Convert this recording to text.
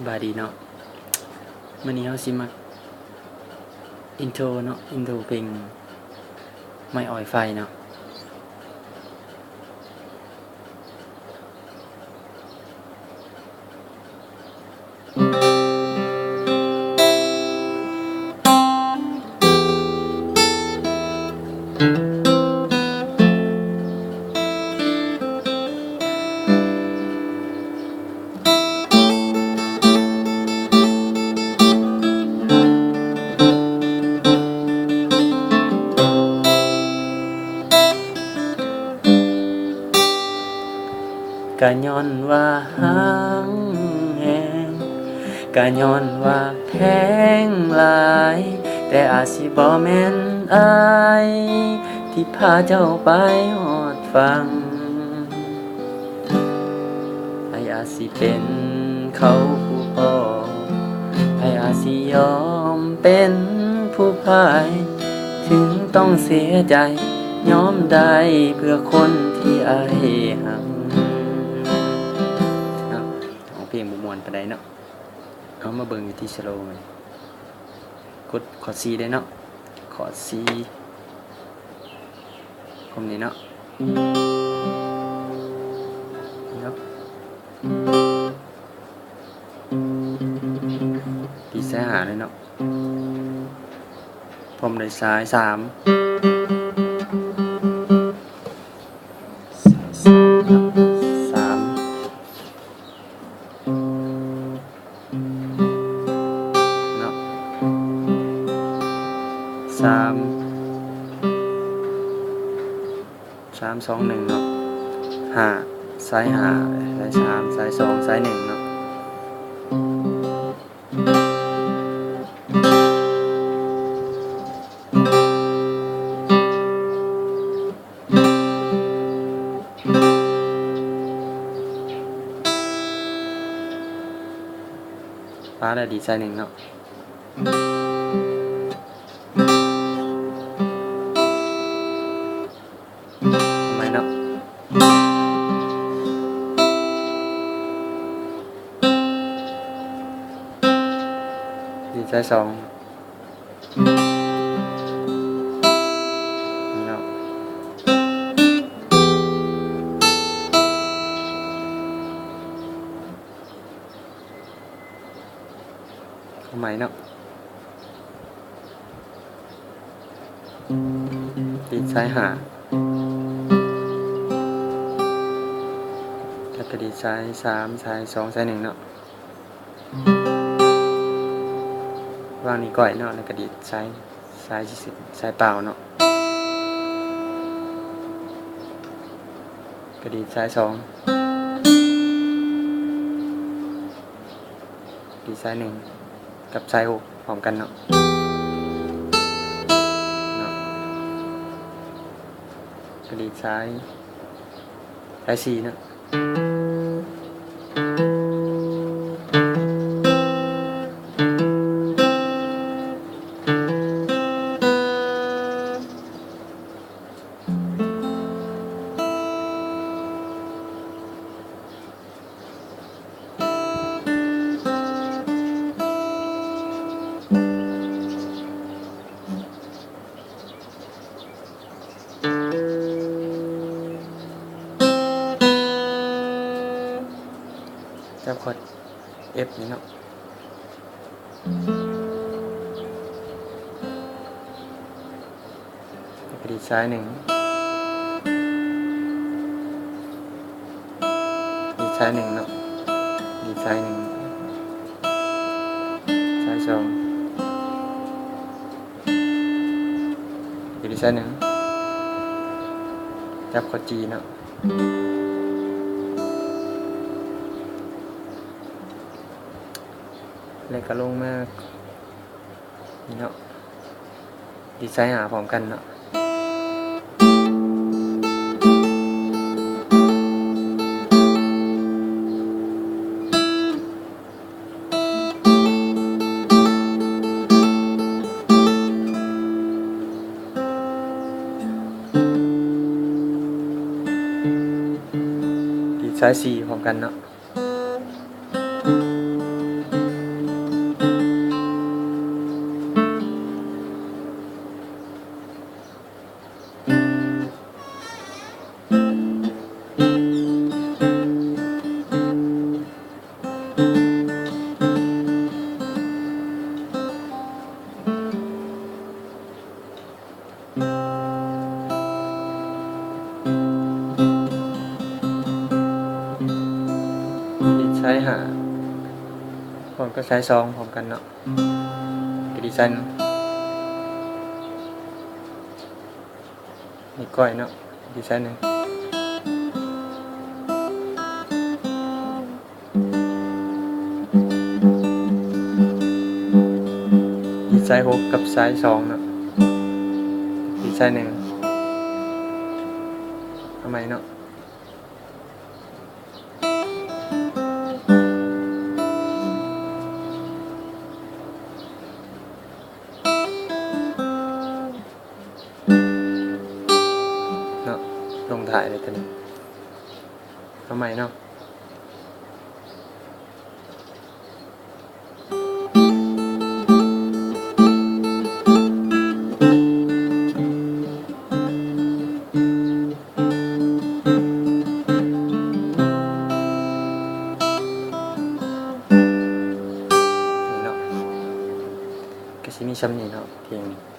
ສະບາຍດີເນາະ ມື້ນີ້ເຮົາຊິມາອິນໂທເນາະ ອິນໂທເພງໄມ້ອອຍໄຟເນາະ. ກະຍ້ອນວ່າຮັກແຮງ ກະຍ້ອນວ່າແພງຫຼາຍ ແຕ່ອາດຊິບໍ່ແມ່ນອ້າຍ ທີ່ພາເຈົ້າໄປຮອດຝັ່ງ. ໃຜອາດຊິເປັນເຂົາຜູ້ຄອງ ໃຜອາດຊິຍອມເປັນຜູ້ພາຍ ເຖິງຕ້ອງເສຍໃຈຍອມໄດ້ ເພື່ອຄົນທີ່ອ້າຍຮັກ. ເນາະ ຮ້ອງເພງບໍ່ມ່ວນປານໃດເນາະ. ເຮົາມາເບິ່ງວິທີສະໂລ ກົດຄອດຊີໄດ້ເນາະ ຄອດຊີ ຄອມນີ້ເນາະ ເນາະ ດີດສາຍຫ້າເລີຍເນາະ ພ້ອມດ້ວຍສາຍສາມ ສາຍສາມເນາະ ສາມ ເນາະ ສາມ ສາມ ສອງ ໜຶ່ງ ເນາະ ຫ້າ ສາຍຫ້າ ສາຍສາມ ສາຍສອງ ສາຍໜຶ່ງ ເນາະ. ປາແລ້ວດີດສາຍໜຶ່ງເນາະ ເອົາໃໝ່ເນາະ ດີດສາຍສອງ ເນາະ ເອົາໃໝ່ເນາະ ດີດສາຍຫ້າ ແລ້ວກະດີດສາຍສາມ ສາຍສອງ ສາຍໜຶ່ງເນາະ. ວາງນິ້ວກ້ອຍເນາະ ແລ້ວກະດີດສາຍ ສາຍ ສາຍເປົ່າເນາະ ກະດີດສາຍສອງ ດີດສາຍໜຶ່ງ ກັບສາຍຫົກພ້ອມກັນເນາະ ເນາະ ກະດີດສາຍ ສາຍສີ່ເນາະ. ຈັບຄອດເອັຟນີ້ເນາະ ແລ້ວກະດີດສາຍໜຶ່ງ ດີດສາຍໜຶ່ງເນາະ ດີດສາຍໜຶ່ງ ສາຍສອງ ດີດສາຍໜຶ່ງ ຈັບຄອດຈີເນາະ ແລ້ວກະລົງມາ ນີ້ເນາະ ດີດສາຍຫ້າພ້ອມກັນເນາະ ດີດສາຍສີ່ພ້ອມກັນເນາະ. ສາຍຫ້າ ພ້ອມກັບສາຍສອງ ພ້ອມກັນເນາະ ກະດີດສາຍໜຶ່ງ ນີ້ກ້ອຍເນາະ ກະດີດສາຍໜຶ່ງ ດີດສາຍຫົກກັບສາຍສອງເນາະ ດີດສາຍໜຶ່ງ ເອົາໃໝ່ເນາະ ເນາະ ລົງທ້າຍເລີຍຕົວນີ້ ເອົາໃໝ່ເນາະ ນີ້ເນາະ ກະຊິມີຊ່ຳນີ້ເນາະ ເພງນີ້.